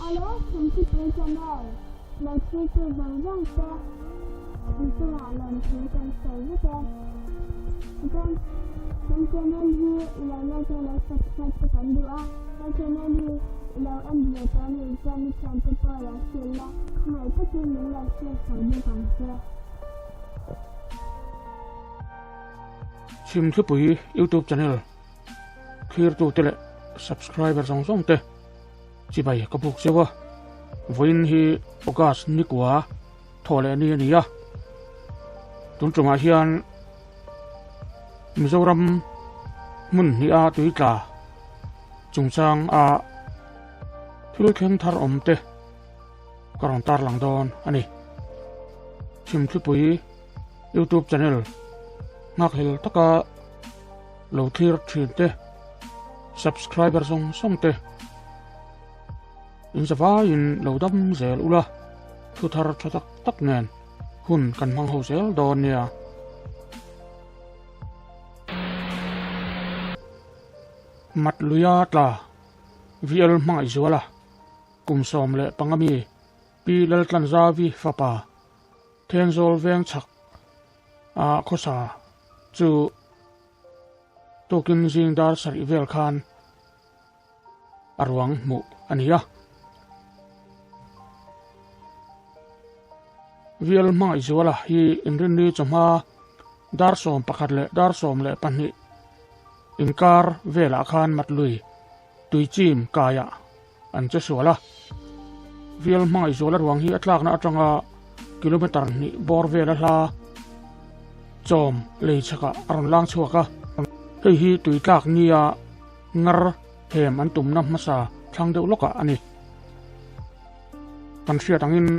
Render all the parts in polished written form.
Awle, Chhungchipui Channel lo thirtu zawng zawng te in chungah lawmthu kan sawi vek e. Chuan kan channel hi i lo like a lo subscribe te kan duh a, he channel hi i lo en ve tawh anih chuan i thiante pawh lo hrilh la, khawngaih takin min lo share sak bawk ang che. Chhimthlipui YouTube channel thlirtute leh subscriber zawng zawng te chibai ka buk cheu a, vawiin hi August nikua thawh leh ni a ni a, tun tumah hian Mizoram hmun hnih a tui tla chungchang a thil thleng thar awm te ka rawn tarlang dawn a ni. Chhimthlipui YouTube channel nghakhlel taka lo thlir thin te subscriber zawng zawng te in zavaiin lo dam zel ula thu thar tha tak tak nen hun kan hmang ho zel dawn nia. Mat luia tla VL Hmangaihzuala kum 15 mi Pi Laltlanzavi fapa Thenzawl veng chhak a khawsa chu tukin zing dar sarih vel khan a ruang hmuh a ni a. Vial Hmangaihzuala hi inrinni chawhma dar 11 leh dar 12 inkar velah khan Matlui tuichim kaiah an che sual a. Vial Hmangaihzuala ruang hi a tlakna atanga kilometer hnih bawr vela hla chawm lei chhakah a rawn lang chhuak a. Hei hi tui tlak nia ngar hem an tumna hmasa thlang deuh lawkah a ni. Kan hriat angin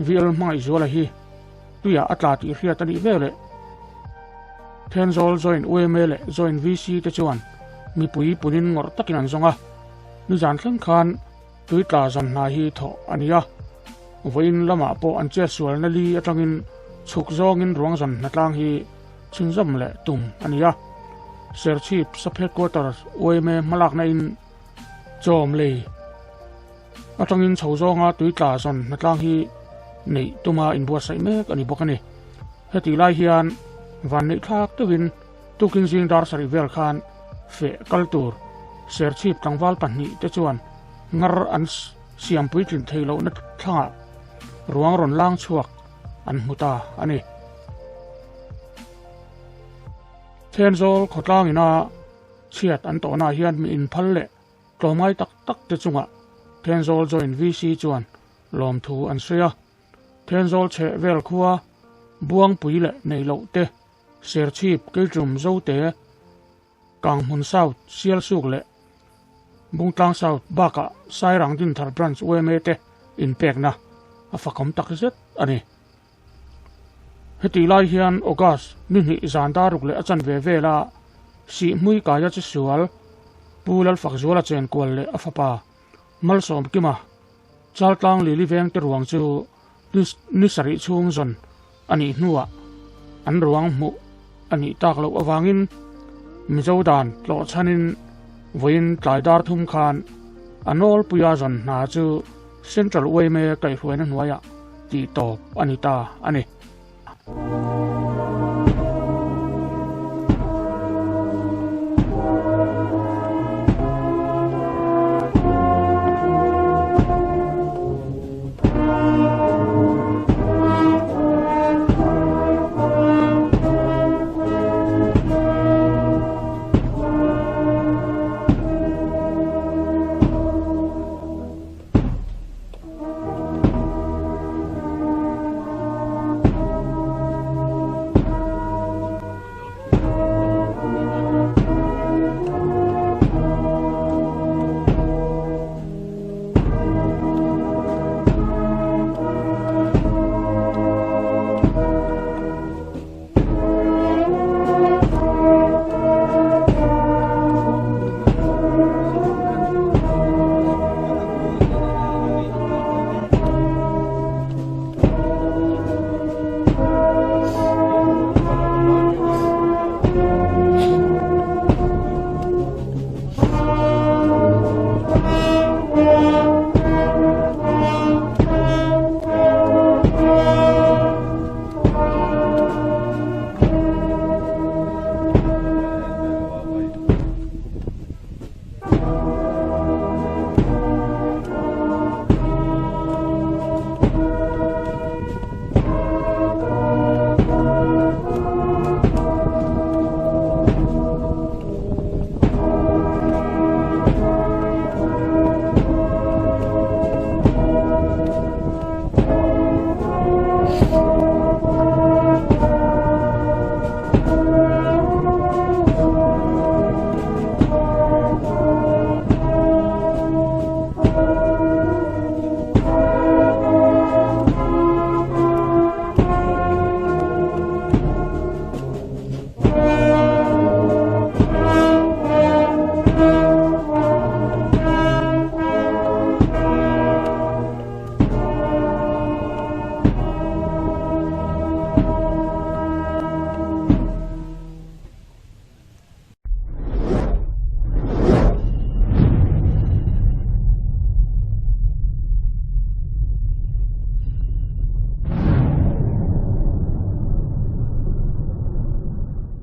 Vial Hmangaihzuala hi tuiah a tla tih hriat a nih veleh Thenzawl Joint UMA leh Joint VC te chuan mipui punin ngawrh takin an zawng a. Nizan thleng khan tui tla zan hna hi thawh a ni a, vawiin lamah pawh an chetsualna li atangin chhuk zawngin ruang zan hnatlang hi chhinzawm leh tum a ni a. Serchhip Sub Headquarters yma hmalakna in chawm lei atangin chho zawnga tui tla zan hnatlang hi neih tuma inbuatsaih mek a ni bawk a ni. Hetih lai hian vanneih thlak deuhin Tukin zing dar sarih vel khan feh kal tur Serchhip tlangval pahnih te chuan ngar an siam puitlin thei lohna thlangah ruang rawn lang chhuak an hmu ta a ni. Thenzawl khawtlang ina chhiat an tawhnaah hian mi inphal leh tlawmngai tak tak te chungah Thenzawl Joint VC chuan lawmthu an sawi a. Thenzawl chheh vel khua Buangpui leh Neihloh te Serchhip, Keiṭum, Zote, Kanghmun South, Sialsuk leh Bungtlang South bakah Sairang Dinthar Branch yma te inpekna a fakawm tak zet a ni. Hetih lai hian August ni hnih zan daruk leh a chanve vela Sihhmui kaia che sual Pu Lalfakzuala chenkual leh a fapa Malsawmkima Chaltlang Lili veng te ruang chu Ni sarih chhung zawn a nih hnuah an ruang hmuh a nih tak loh avangin Mizo dan tlawh chhanin vawiin tlai dar thum khan a nawlpuia zawn hna chu Central yma kaihhruaina hnuaiah tih tawp a ni ta a ni.